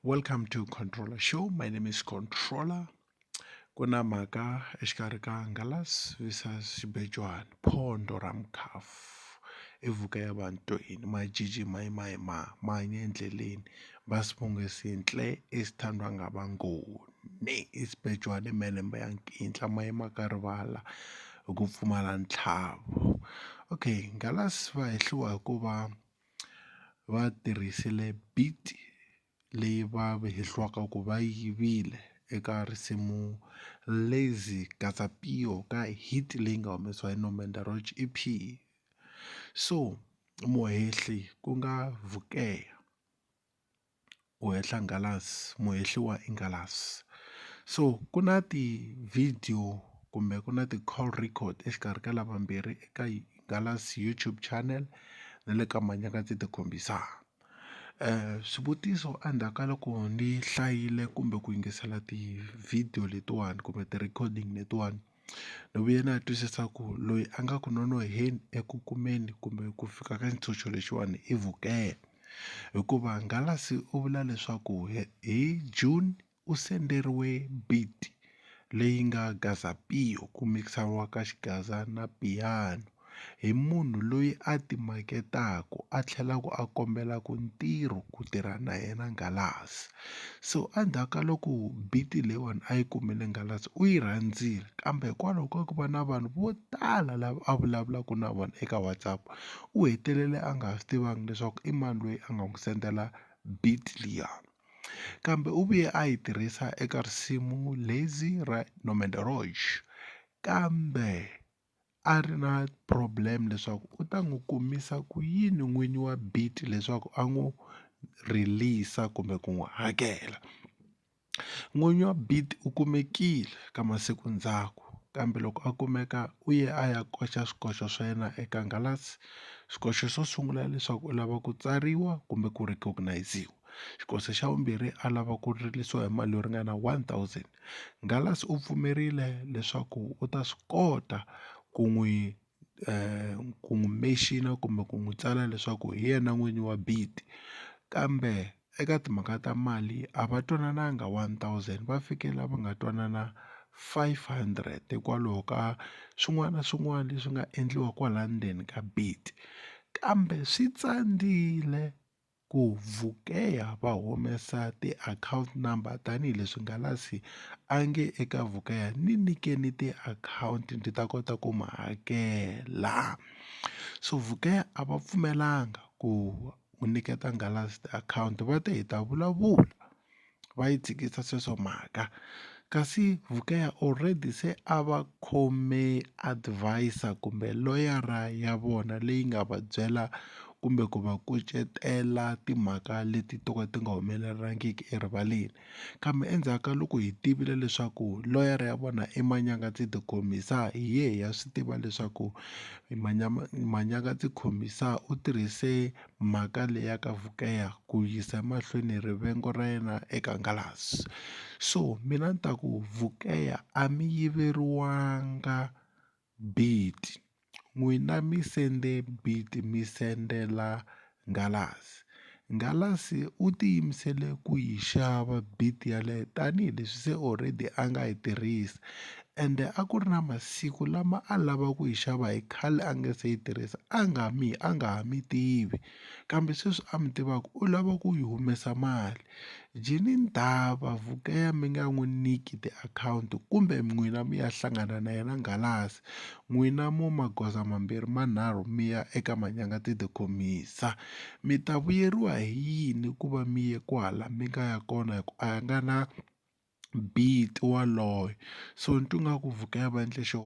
Welcome to Controller Show. My name is Controller. Ku na mhaka exikarhi ka Ngalas versus Xibejwani, Phondo ra Mkhafu, i Vuka ya Vantweni, Majiji Mayimayima, Manya Endleleni, Basibonge Sinhle, Isithandwa Ngabangoni, Isibejwani Menembe ya Nkintla, Mayima ka Rivala hi ku pfumala ntlhavu. Okay, Ngalas va hehliwa hi ku va va tirhisile beat leyi va hehliwaka ku va yivile eka risimu Lazy Gatsapio ka hit leyi nga humesiwa hi Nomenda Roach EP. So muhehli ku nga Vukea u hehla Nghalas muhehliwa i Nghalas. So ku na ti-video kumbe ku na ti-call record exikarhi ka lavambirhi eka Nghalas YouTube channel na le ka Manyakatsi Tikhombisa. Swivutiso endzhaku ka loko ni hlayile kumbe ku yingisela ti-video letiwani kumbe ti-recording letiwani ni vuye na ya twisisa ku loyi a nga ku nonoheni eku kumeni kumbe ku fika ka xitshunxo lexiwani i Vukela hikuva Nghalasi u vula leswaku hi June u senderiwe beat leyi nga Gazapiyo ku mikisiwa ka xigaza na piano hi munhu loyi a ti maketaku a tlhelaku a kombelaku ntirho ku tirha na yena Nghalasi. So endzhaku ka loko beat leyiwani a yi kumile Nghalasi u yi rhandzile kambe hikwalaho ka ku va na vanhu vo tala lava a vulavulaka na vona eka WhatsApp u hetelele a nga ha swi tivangi leswaku i mani loyi a nga n'wi sendela beat liya. Kambe u vuye a yi tirhisa eka risimu Lazy ra Nomenda Roach kambe a ri na problem leswaku u ta n'wi kumisa ku yini n'winyi wa beat leswaku a n'wi release kumbe ku n'wi hakela. N'winyi wa beat u kumekile ka masiku ndzhaku kambe loko a kumeka u ye a ya koxa swikoxo swa yena eka Nghalasi. Xikoxo xo sungula leswaku u lava ku tsariwa kumbe ku recognize-iwa. Xikoxo xa vumbirhi a lava ku rilisiwa hi mali yo ringana 1000. Nghalasi u pfumerile leswaku u ta swi kota ku n'wi ku n'wi mexina kumbe ku n'wi tsala leswaku hi yena n'winyi wa beat kambe eka timhaka ta mali a va twanananga 1000 va fike la va nga twanana 500 hikwalaho ka swin'wana na swin'wana leswi nga endliwa kwala ndzeni ka beat kambe swi tsandzile ku Vukea va humesa ti-account number tanihileswi Nghalasi a nge eka Vukea ni nyikeni ti-account ndzi ta kota ku mi hakela. So Vukea a va pfumelanga ku nyiketa Nghalasi ti-account va te hi ta vulavula va yi tshikisa sweswo mhaka kasi Vukea already se a va khome advisor kumbe loyara ya vona leyi nga va byela kumbe ku va kucetela timhaka leti to ka ti nga humelerangiki erivaleni kambe endzhaku ka loko hi tivile leswaku loyara ya vona i Manyangatsi Khombisa hi ye hi ya swi tiva leswaku Manyangatsi Khombisa u tirhise mhaka leyi ya ka Vukea ku yisa emahlweni rivengo ra yena eka Nghalasi. So mina ni ta ku Vukea a mi yiveriwanga beat n'wina mi sende beat mi sendela Nghalasi. Nghalasi u tiyimisele ku yi xava beat yaleyo tanihileswi se already a nga yi tirhisa ende a ku ri na masiku lama a lava ku yi xava hi khale a nga se yi tirhisa a nga mi a nga ha mi tivi kambe sweswi a mi tivaka u lava ku yi humesa mali. Jini ndhawa Vukea mi nga n'wi nyiki tiakhawunti kumbe n'wina mi ya hlangana na yena Nghalasi n'wina mo magoza mambirhi manharhu mi ya eka Manyangati the Khomisa mi ta vuyeriwa hi yini ku va mi ye kwala mi nga ya kona hi ku a nga na beat waloye so ni twa nga ku Vukea va endle xo.